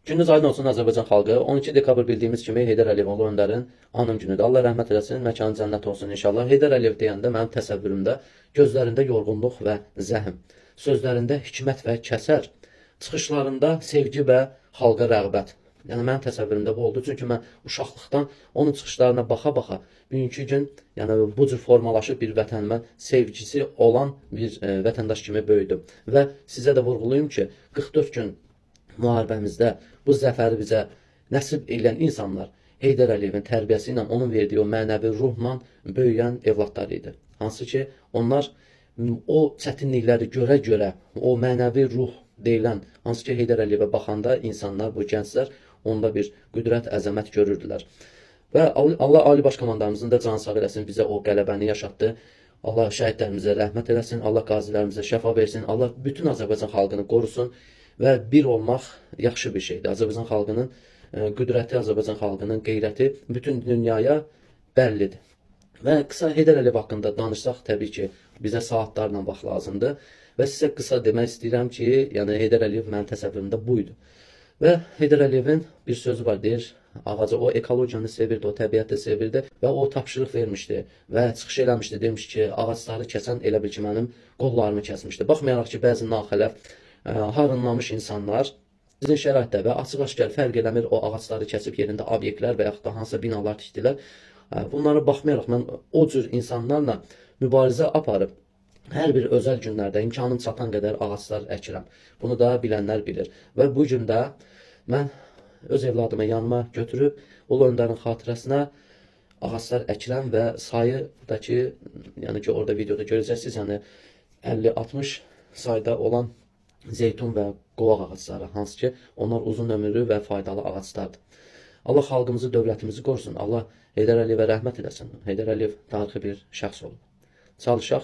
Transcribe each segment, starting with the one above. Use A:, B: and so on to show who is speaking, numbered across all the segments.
A: Gününüz aydın olsun, Azərbaycan xalqı. 12 dekabr bildiyimiz kimi Heydər Əliyev, Ulu Öndərin anım günüdür. Allah rəhmət eləsin, məkanı cənnət olsun inşallah. Heydər Əliyev deyəndə mənim təsəvvürümdə gözlərində yorğunluq və zəhm, sözlərində hikmət və kəsər, çıxışlarında sevgi və xalqa rəğbət. Yəni mənim təsəvvürümdə bu oldu. Çünki mən uşaqlıqdan onun çıxışlarına baxa-baxa bugünkü gün, yəni bu cür formalaşıb bir vətənimə sevgisi olan bir vətəndaş kimi böyüdüm. Və sizə də vurğulayım ki, 44 gün müharibəmizdə bu zəfəri bizə nəsib edən insanlar Heydər Əliyevin tərbiyəsi ilə, onun verdiyi o mənəvi ruhla böyüyən evladlar idi. Hansı ki, onlar o çətinlikləri görə-görə o mənəvi ruh deyilən, hansı ki Heydər Əliyevə baxanda insanlar, bu gənclər onda bir qüdrət, əzəmət görürdülər. Və Allah Ali Baş Komandanımızın da canı sağ eləsin, bizə o qələbəni yaşatdı. Allah şəhidlərimizə rəhmət eləsin, Allah qazilərimizə şəfa versin, Allah bütün Azərbaycan xalqını qorusun və bir olmaq yaxşı bir şeydir. Azərbaycan xalqının qüdrəti, Azərbaycan xalqının qeyrəti bütün dünyaya bəllidir. Və qısa Heydər Əliyev haqqında danışsaq, təbii ki, bizə saatlarla vaxt lazımdır. Və sizə qısa demək istəyirəm ki, yəni Heydər Əliyev mənim təsəvvürümdə bu idi. Və Heydər Əliyevin bir sözü var, deyir, ağacı, o ekologiyanı sevirdi, o təbiəti sevirdi və o tapşırıq vermişdi və çıxış eləmişdi, demiş ki, ağacları kəsən elə bil ki, mənim qollarımı kəsmişdi. Baxmayaraq ki, bəzi naxələf, harınlamış insanlar sizin şəraitdə və açıq-aşkar fərq eləmir, o ağacları kəsib yerində obyektlər və yaxud da hansısa binalar tikdilər. Bunlara baxmayaraq mən o cür insanlarla mübarizə aparıb hər bir özəl günlərdə imkanım çatan qədər ağaclar əkirəm. Bunu da bilənlər bilir. Və bu gün də mən öz evladımı yanıma götürüb Ulu Öndərin xatirəsinə ağaclar əkirəm və sayı da ki, yəni ki, orada videoda görəcəksiniz, yəni 50-60 sayda olan zeytun və qovaq ağacları, hansı ki, onlar uzun ömürlü və faydalı ağaclardır. Allah xalqımızı, dövlətimizi qorusun. Allah Heydər Əliyevə rəhmət eləsin. Heydər Əliyev tarixi bir şəxs olub. Çalışaq.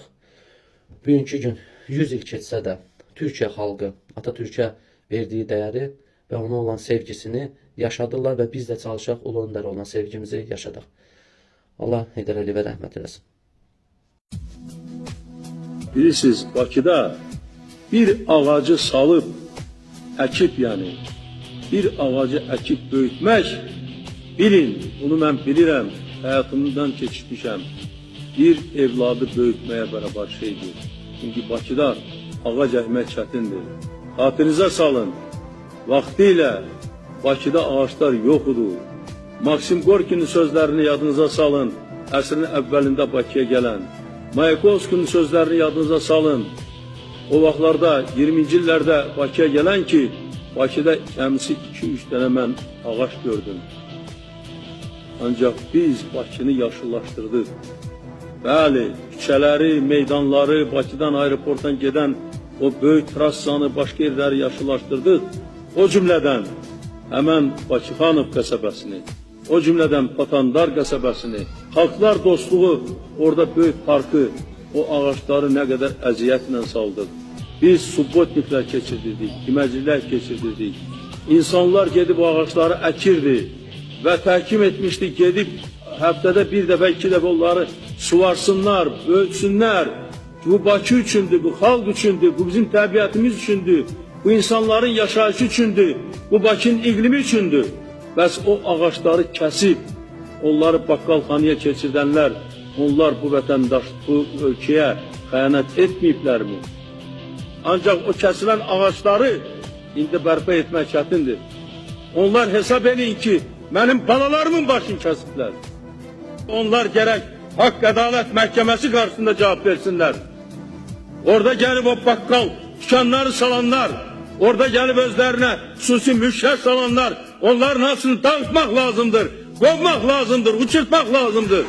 A: Bugünkü gün 100 il keçsə də Türkiyə xalqı Atatürkə verdiyi dəyəri və ona olan sevgisini yaşadırlar və biz də çalışaq Ulu Öndərə olan sevgimizi yaşadaq. Allah Heydər Əliyevə rəhmət eləsin.
B: Bilirsiniz, Bakıda bir ağacı salıb, əkib yəni, bir ağacı əkib böyütmək, bilin, bunu mən bilirəm, həyatımdan keçmişəm, bir evladı böyütməyə bərabər şeydir. Çünki Bakıda ağac əkmək çətindir. Xatirinizə salın, vaxtilə Bakıda ağaclar yox idi. Maksim Gorkinin sözlərini yadınıza salın, əsrin əvvəlində Bakıya gələn. Mayakovskinin sözlərini yadınıza salın. O vaxtlarda 20-ci illərdə Bakıya gələn ki, Bakıda cəmisi 2-3 dənə mən ağac gördüm. Ancaq biz Bakını yaşıllaşdırdıq. Bəli, küçələri, meydanları, Bakıdan aeroportdan gedən o böyük trassanı, başqa yerləri yaşıllaşdırdıq. O cümlədən həmən Bakıxanov qəsəbəsini, o cümlədən Patandar qəsəbəsini, Xalqlar Dostluğu, orada böyük parkı, o ağacları nə qədər əziyyətlə saldıq. Biz subbotniklər keçirdirdik, iməcilər keçirdirdik. İnsanlar gedib o ağacları əkirdi və təhkim etmişdik, gedib həftədə bir dəfə, iki dəfə onları suvarsınlar, böyütsünlər. Bu Bakı üçündür, bu xalq üçündür, bu bizim təbiətimiz üçündür, bu insanların yaşayışı üçündür, bu Bakının iqlimi üçündür. Bəs o ağacları kəsib, onları baqqalxanaya keçirdənlər, onlar bu vətəndaş, bu ölkəyə xəyanət etməyiblərmi? Ancaq o kəsilən ağacları indi bərpa etmək çətindir. Onlar hesab eləyin ki, mənim balalarımın başını kəsiblər. Onlar gərək Haqq Ədalət Məhkəməsi qarşısında cavab versinlər. Orada gəlib o baqqal dükanları salanlar, orada gəlib özlərinə xüsusi mülklər salanlar, onların hamısını dağıtmaq lazımdır, qovmaq lazımdır, uçurtmaq lazımdır.